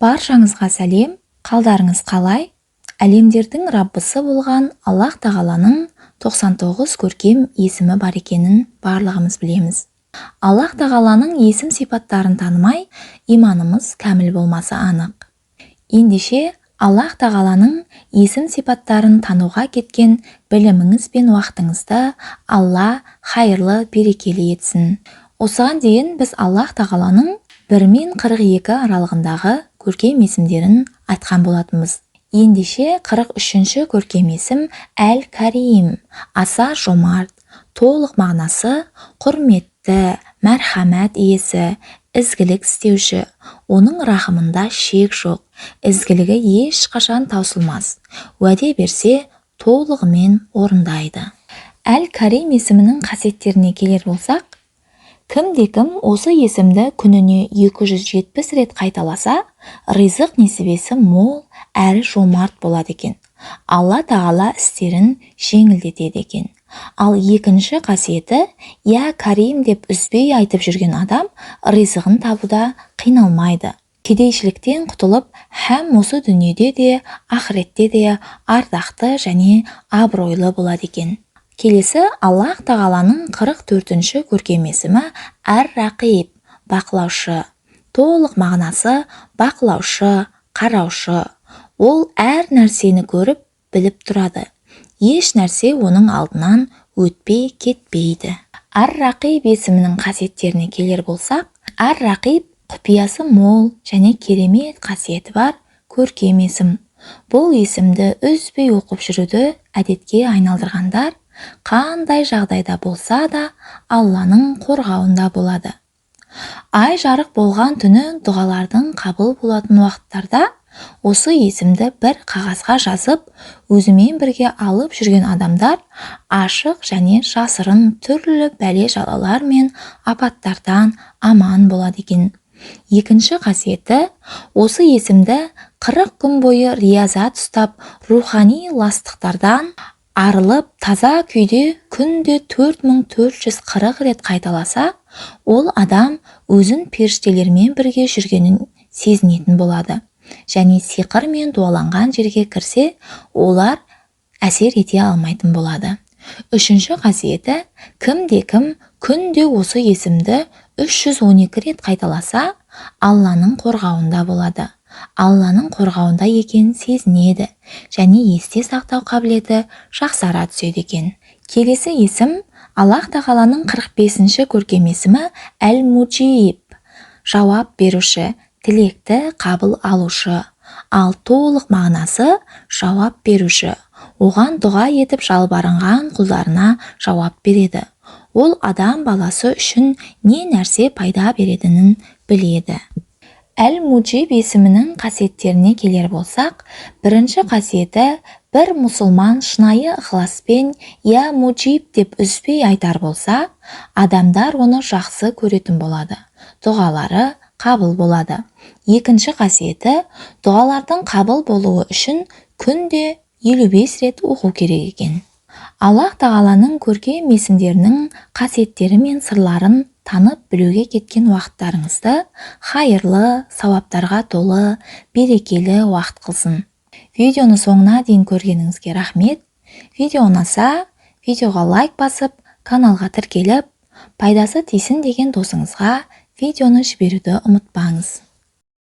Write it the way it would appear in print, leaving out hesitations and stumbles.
Баршаңызға сәлем, қалдарыңыз қалай? Әлемдердің Раббысы болған Аллах Тағаланың 99 көркем есімі бар екенін барлығымыз білеміз. Аллах Тағаланың есім сипаттарын танымай, иманымыз кәміл болмасы анық. Ендеше, Аллах Тағаланың есім сипаттарын тануға кеткен біліміңіз бен уақытыңызды Алла хайырлы, берекелі етсін. Осыған дейін біз Аллах Тағаланың 1 мен 42 аралығындағы көркем есімдерін айтқан болатынбыз. Ендеше 43-ші көркем есім Әл-Карим, аса жомарт, толық мағынасы құрметті, мәрхамәт иесі, ізгілік істеуші, оның рахымында шек жоқ, ізгілігі ешқашан таусылмас, уәде берсе толығымен орындайды. Әл-Карим есімінің қасиеттеріне келер болсақ, кімде-кім осы есімді күніне 270 рет қайталаса, ризық несібесі мол әрі жомарт болады екен. Алла Тағала істерін жеңілдетеді екен. Ал екінші қасиеті, Я Карим деп үзбей айтып жүрген адам ризығын табуда қиналмайды. Кедейшіліктен құтылып, һәм осы дүниеде де, ақыретте де ардақты және абыройлы болады екен. Келесі Аллах Тағаланың 44-ші көркем есімі Әр-Рақиб, бақылаушы. Толық мағынасы бақылаушы, қараушы. Ол әр нәрсені көріп, біліп тұрады. Еш нәрсе оның алдынан өтпей кетпейді. Әр-Рақиб есімінің қасиеттеріне келер болсақ, Әр-Рақиб құпиясы мол және керемет қасиеті бар көркем есім. Бұл есімді үзбей оқып жүруді әдетке айналдырғандар қандай жағдайда болса да Алланың қорғауында болады. Ай жарық болған түні дұғалардың қабыл болатын уақыттарда осы есімді бір қағазға жазып, өзімен бірге алып жүрген адамдар ашық және жасырын түрлі бәле-жалалар мен апаттардан аман болады екен. Екінші қасиеті, осы есімді 40 күн бойы риязат ұстап, рухани ластықтардан арылып, таза күйде күнде 4440 рет қайталаса, ол адам өзін періштелермен бірге жүргенін сезінетін болады. Және сиқыр мен дуаланған жерге кірсе, олар әсер ете алмайтын болады. Үшінші қасиеті, кімде-кім күнде осы есімді 312 рет қайталаса, Алланың қорғауында болады. Алланың қорғауында екенін сезінеді және есте сақтау қабілеті жақсара түседі екен. Келесі есім Аллах Тағаланың 45-ші көркем есімі Әл-Муджиб, жауап беруші, тілекті қабыл алушы. Ал толық мағынасы жауап беруші. Оған дұға етіп жалбарынған құлдарына жауап береді. Ол адам баласы үшін не нәрсе пайда беретінін біледі. Әл-Муджиб есімінің қасиеттеріне келер болсақ, бірінші қасиеті, бір мұсылман шынайы ықыласпен Я Муджиб деп үзбей айтар болса, адамдар оны жақсы көретін болады. Дұғалары қабыл болады. Екінші қасиеті, дұғалардың қабыл болуы үшін күнде 55 рет оқу керек екен. Аллах Тағаланың көркем есімдерінің қасиеттері мен сырларын танып білуге кеткен уақыттарыңызды хайырлы, сауаптарға толы, берекелі уақыт қылсын. Видеоны соңына дейін көргеніңізге рахмет. Видео ұнаса, видеоға лайк басып, каналға тіркеліп, пайдасы тисін деген досыңызға видеоны жіберуді ұмытпаңыз.